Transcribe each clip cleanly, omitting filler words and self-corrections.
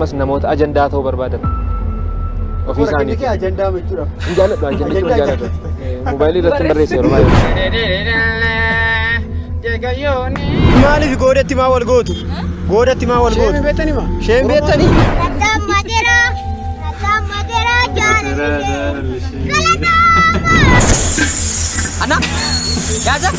Akkasumas namoota ajandaa ta'uu barbaadan. Ofii Rakkinni isaaniitiin. kee ajandaa jechuudha. Hin jaalladhu ajandaa jechuun hin jaalladhu. Moobaayilii irratti hin barreesse yeroo baay'ee. Maaliif goodatti maa wal gootu? Goodatti maa wal gootu? Sheen beektanii? Nattammateera, nattammateera jaalalli ishee. Anna, Yaza.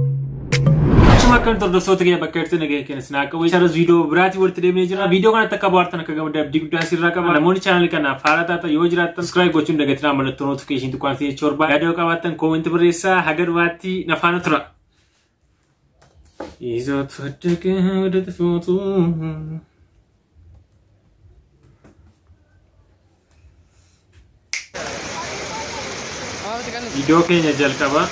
Akkuma akkam hordoftoota keenya bakka jirtan nagaa keenya sinaa qabu. Isaanis viidiyoo biraatii walitti deemnee jira. Viidiyoo kanatti akka bohaartan akka gammaddan abdii guddaa sirraa qaba. Namoonni chaanalii kanaaf haaraa taatan yoo jiraattan subscribe gochuun dagatinaa mallattoo notification tuqaan fi jechuu barbaada. Yaada yoo qabaattan koomentii barreessaa haga dhumaatti na faana tura. ይዞት ወደቀ ወደ ጥፋቱ። Viidiyoo keenya jalqaba.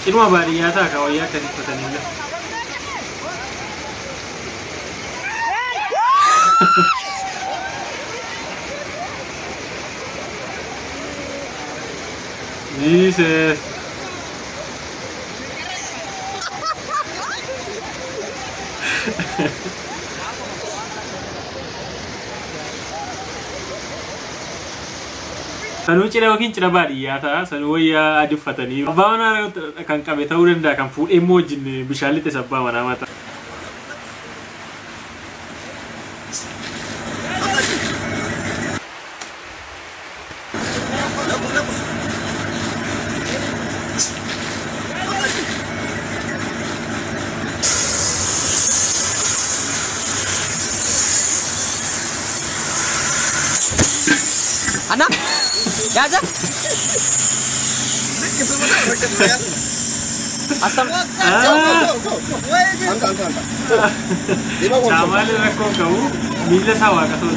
Cinuma baadiyyaa ta'a kan wayyaa akkasii uffatanillee. Jesus. Sanuu cidha yookiin cidha baadiyyaa ta'a. Sanuu wayyaa adii uffatanii. Abbaa manaa kan qabe ta'uu danda'a. Kan fuudhee immoo wajjin bishaan lixes abbaa manaa mataa. Anna, Yaza. Asam. Caamaalee rakkoo qabu miila isaa waaqa ta'u.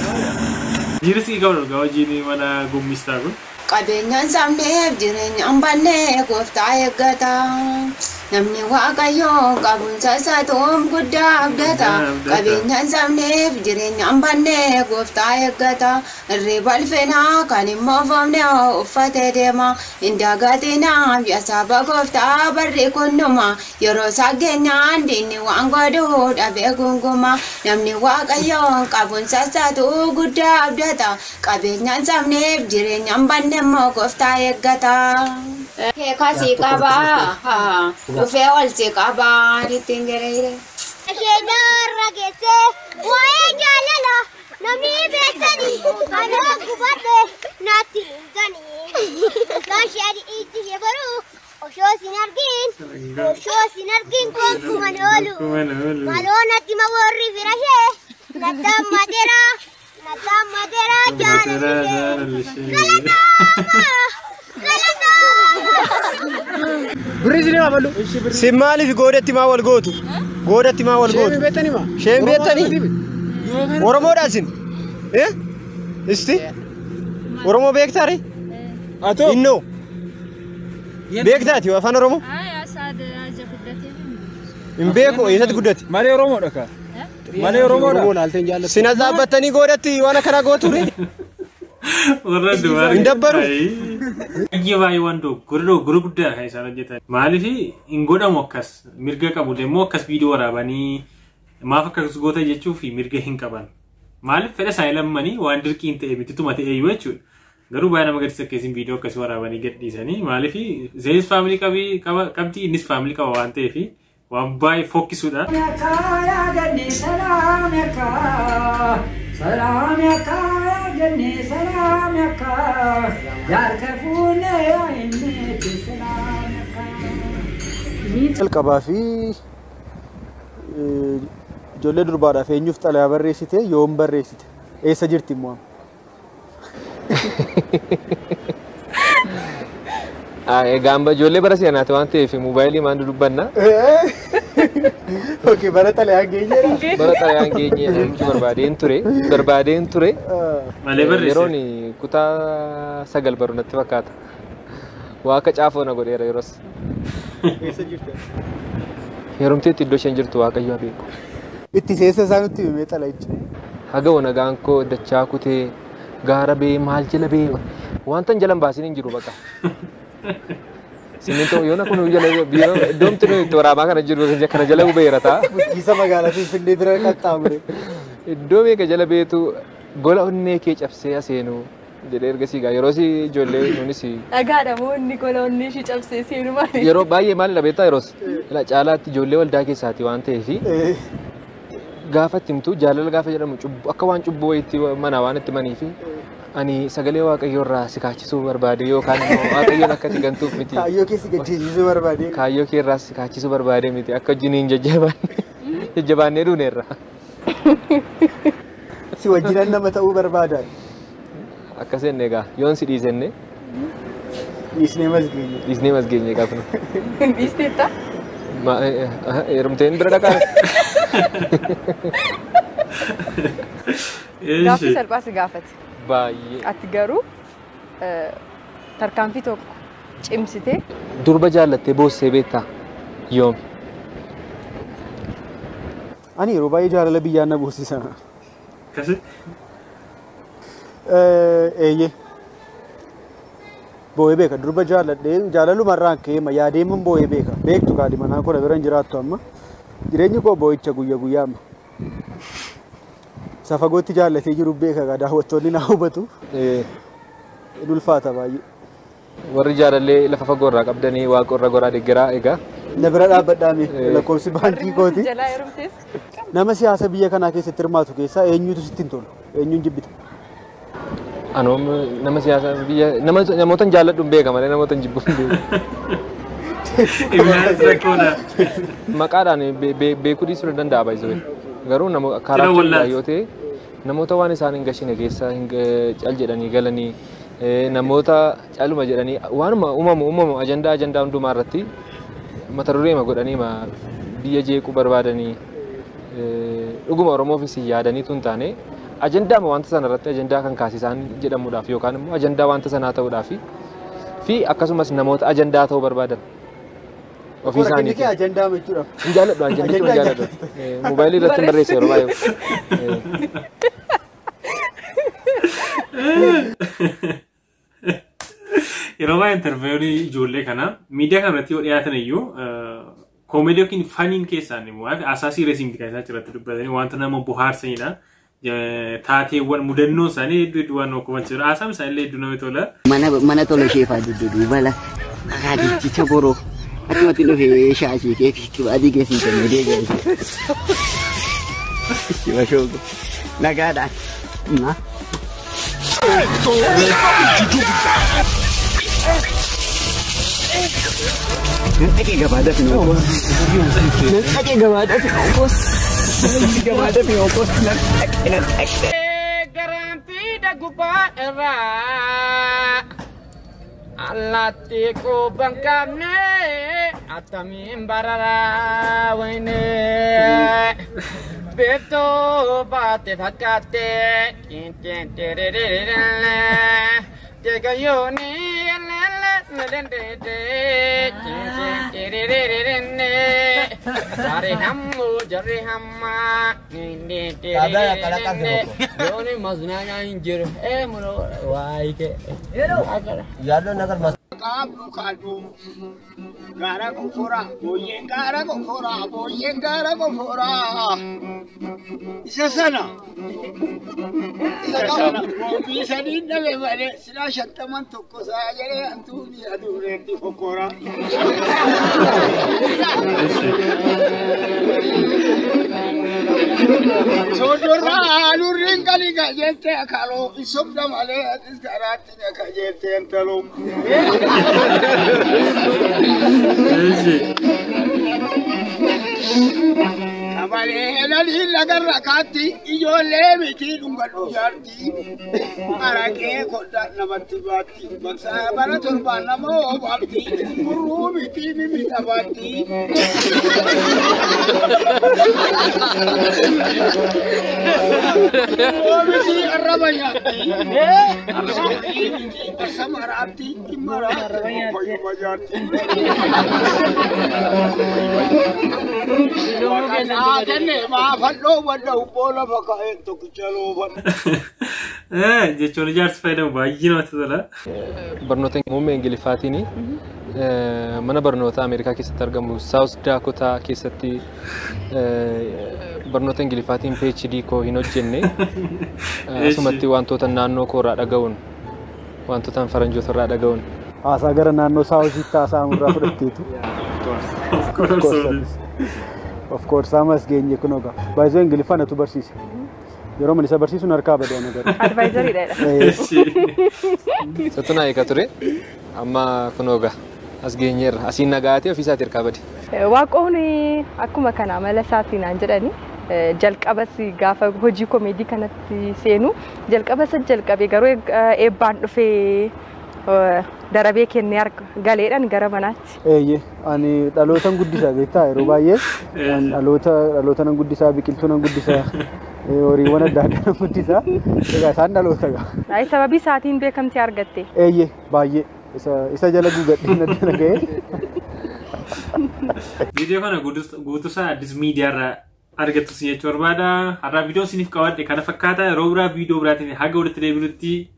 Jiirsi qabu dhugaa hojiin mana gummistaa kun. Qabeenyaan saamneef jireenyaan bannee gooftaa eeggata. Namni waaqayyoon qabuun sassatuun guddaa abdata. Qabeenyaan saamneef jireenyaan bannee gooftaa eeggata. Irri balfinaa kan hin moofamne uffatee deema. Hin dagatinaa yaa saba gooftaa barri kunnuma. Yeroo isaa geenyaan diinni waan godhu dhabee gunguma. Namni waaqayyoon qabuun sassatu guddaa abdata. Qabeenyaan saamneef jireenyaan bannee immoo gooftaa eeggata. Keeka si qabaa, dhufee ol si qabaa, ittiin jedhee. Isheenarra geessee waa'ee jaalala namni beektanii anoo gubadhe natti himtanii. Gaashee ijji ishee baruu osoo sin argin osoo sin argin gonkuman oolu. Maloo natti ma warri fira ishee nattammateera nattammateera jaalalli ishee. Galatooma! Galatooma! Birrii isin haa ballu. Si maaliif goodatti maa wal gootu? Goodatti maa wal gootu? Sheen beektanii? Oromoodha isin? Eh? Isti? Oromoo beektaari? Innoo? Beektaati afaan Oromoo? Hin beeku eessatti guddate? Malee Oromoodha ka. Malee Oromoodha. Sin as dhaabbattanii goodatti waan akkanaa gootu ree? Warra dubaraa. Hin dabbaru? Baay'ee baay'ee waan dogoggora guddaa kan isaan hojjetan. Maaliif hin godhamu akkas mirga qabu immoo akkas viidiyoo waraabanii maaf akkas goota jechuuf mirga hin qaban. Maaliif fedha isaanii lammanii waan dirqii hin ta'e mitituma ta'e iyyuu jechuudha. Garuu baay'ee nama gaddisiisa akkasiin viidiyoo akkasii waraabanii gadhiisanii maaliif isheenis faamilii qabdi innis faamilii qaba waan ta'eef waan baay'ee fokkisuudha. Jalqabaa fi ijoollee durbaadhaaf eenyuuf xalayaa barreessite yoom barreessite eessa jirti immoo? Egaa amma ijoollee bara si'anaati waan ta'eef moobaayilii maan dudubbanna. Okay, bara xalayaan geenyeera. Bara xalayaan geenyeera jechuu barbaadeen ture. Barbaadeen ture. Malee barreesse. Yeroon kutaa 9 baru natti fakkaata. Waa akka caafoo na godheera yeroos. Eessa jirti? Heerumteetti iddoo isheen jirtu Waaqayyo haa beeku. Itti seessa isaa nutti himee xalayicha. Haga nagaan koo dachaa kutee Gaara bee maal jala bee wanta hin jalan baasiin hin jiru bakka. Simmintoo yoona kun jala biiroo iddoomti nuyi itti waraabaa kana jiru kana jala beera ta'a. Isa magaalaa Finfinnee bira qaxxaamure. Iddoo meeqa jala beetu gola onnee kee cabsee aseenu jedhee ergasii gaa yeroo si ijoollee nuunis Dhagaadha moo inni gola onnee ishee cabsee seenu maali? Yeroo baay'ee maalidha beektaa yeroos caalaatti ijoollee waldaa keessaati waan ta'eef gaafa itti himtu jaalala gaafa jedhamu akka waan cubbuu wayiitti mana waan itti manii fi ani sagalee waaqayyoo irraa si kaachisuu barbaade yookaan immoo waaqayyoon akka itti gantuuf miti. Kaayyoo kee si gajjeesisuu barbaade. Kaayyoo kee irraa si kaachisuu barbaade miti akka wajjiniin jajjabaannee duuneerra. Si wajjinan nama ta'uu barbaadan. Akkas jenne egaa yoon si dhiisenne. Dhiisnee masgeenye. Dhiisnee masgeenye qabnu. Dhiisteetta? Heerumteen bira dhaqaa. Gaaffii salphaa si gaafate. Baay'ee. Ati garuu tarkaanfii tokko cimsitee. Durba jaallattee boossee beektaa yoom? Ani yeroo baay'ee jaalala biyyaan na boossisa. Akkasi? Eeyyee. Boo'ee beeka durba jaalladhee jaalalumarraan ka'ee yaadeeman boo'ee beeka. Beektu kaadhi manaa koo bira hin jiraattu amma. Jireenyi koo boo'icha guyya guyyaa amma. Safagootti jaallatee jiru beeka gaa daawwattoonni na hubatu. Hin ulfaata baay'ee. Warri jaalallee lafa fagoo irraa qabdanii waaqa irra goraa deeggaraa egaa. Na bira dhaabbadhaame lakkoofsi baankii kooti. Jalaa heerumtees. Nama siyaasa biyya kanaa keessatti hirmaatu keessaa eenyutu sitti hin tolu? Eenyuun jibbita? Anoom nama siyaasa biyya namoota hin jaalladhu hin beeka malee namoota hin jibbu hin beeku. Ibnaan rakkoodha. Maqaadhaan beekuu dhiisuu ni danda'a baay'isuu. Garuu karaa yoo ta'e namoota waan isaan hin gashine keessa cal jedhanii galanii namoota caluma jedhanii waanuma uumamu ajandaa hundumaa irratti mata dureema godhanii biyya jeequu barbaadanii dhuguma Oromoofis yaadaniitu hin taane ajandaama wanta sana irratti ajandaa kan kaasisaan jedhamuudhaaf yookaan immoo ajandaa wanta sanaa ta'uudhaaf fi akkasumas namoota ajandaa ta'uu barbaadan. Ofii isaaniiti. Ajandaa jechuudha. Hin jaalladhu ajandaa hin jaalladhu. Moobaayilii irratti hin barreesse yeroo baay'ee. Yeroo baay'ee interviiwwan ijoollee kana miidiyaa kanarratti yoo dhiyaatan iyyuu koomedii yookiin faniin keessaan immoo haasaa siiriyeesii miti kan isaan achirratti dubbatanii wanta nama bohaarsanidha. Taateewwan mudannoo isaanii hedduu hedduu waan nama Haasaan isaanii illee hedduu namatti tola. Mana tola ishee fa'aa dudduuba la akaaticha boroo achumatti dhufee shaashii kee fi kibaatii keessi kennee deebi'ee. Shibashoogo nagaadhaan. Dhaqee gabaadhaaf hin oolchu. Dhaqee gabaadhaaf hin oolchu. Gabaadhaaf hin oolchu. Dhaqee. Garantiidha gubbaa irraa allaattii quban qabne attamiin bararaa wayne beektoo baate fakkaatte Tegayyooni Jarri hammu jarri hamma Yooni maznaa hin jiru waayike. Qaabnu kaadhu gaara koforaa booyyeen gaara koforaa booyyeen gaara koforaa isa sana boombii sadiin dhabe malee silaa 50 tokko isaa jedhee hantuunni aduureetti fokoraa. Soodorraa nurriin galii kajeelte akaloo isobda malee atis garaatti na kajeelte intaloo. Kamalee lalii lagarra kaatti ijoollee miti dhungadhu jaarti. Araqee koddaa namatti baatti. Maksaa bara torbaan nama oofaatti. Murruu miti mimita baatti. Miti arraba nyaatti. Miti arsa maraatti. Maraatti fayyuma jaarti. Jechoonni jaarsi fayyadamu baay'ee namatti tola. Barnoota muummee Ingiliffaatiin mana barnootaa Ameerikaa keessatti argamu South Dakota keessatti barnoota Ingiliffaatiin PhD koo hin hojjenne, asumatti wantoota naannoo koo irraa dhaga'uun, wantoota faranjoota irraa dhaga'uun. Haasaa gara naannoo Southiitti haasa'amu irraa fudhatteetu. Of course. Of course, amas geenye kun ogaa. Baay'ee Ingiliffaan natu barsiise. Yeroo mana isa barsiisuun harkaa badee ana garuu. Advisoriidha. Isatu na eega ture. Amma kun ogaa as geenyeerra. Asiin nagaatee ofiisaati harkaa bade. Waaqoon akkuma kana amala isaatiin naan jedhani, jalqabas gaafa hojii komeedii kanatti seenu jalqaba isa jalqabe, garuu eebbaan dhufee darabee kennee galeedhaan gara manaatti. Eeyyee, ani dhalootan guddisaa beektaa, yeroo baay'ee ani dhaloota nan guddisaa, biqiltuu nan guddisaa, horiiwwan adda addaa nan guddisaa. Egaa isaan dhaloota gaa. Ay, sababii isaatiin beekamtii argatte. Eeyyee, baay'ee isa jala guugadhee natti na ga'ee. Viidiyoo kana guutuusaa Addis Miidiyaa irraa argattu si jechuu barbaada. Har'aa viidiyoo isiniif qabadhe kana fakkaata. Yeroo biraa viidiyoo biraatiin haga walitti deebinutti.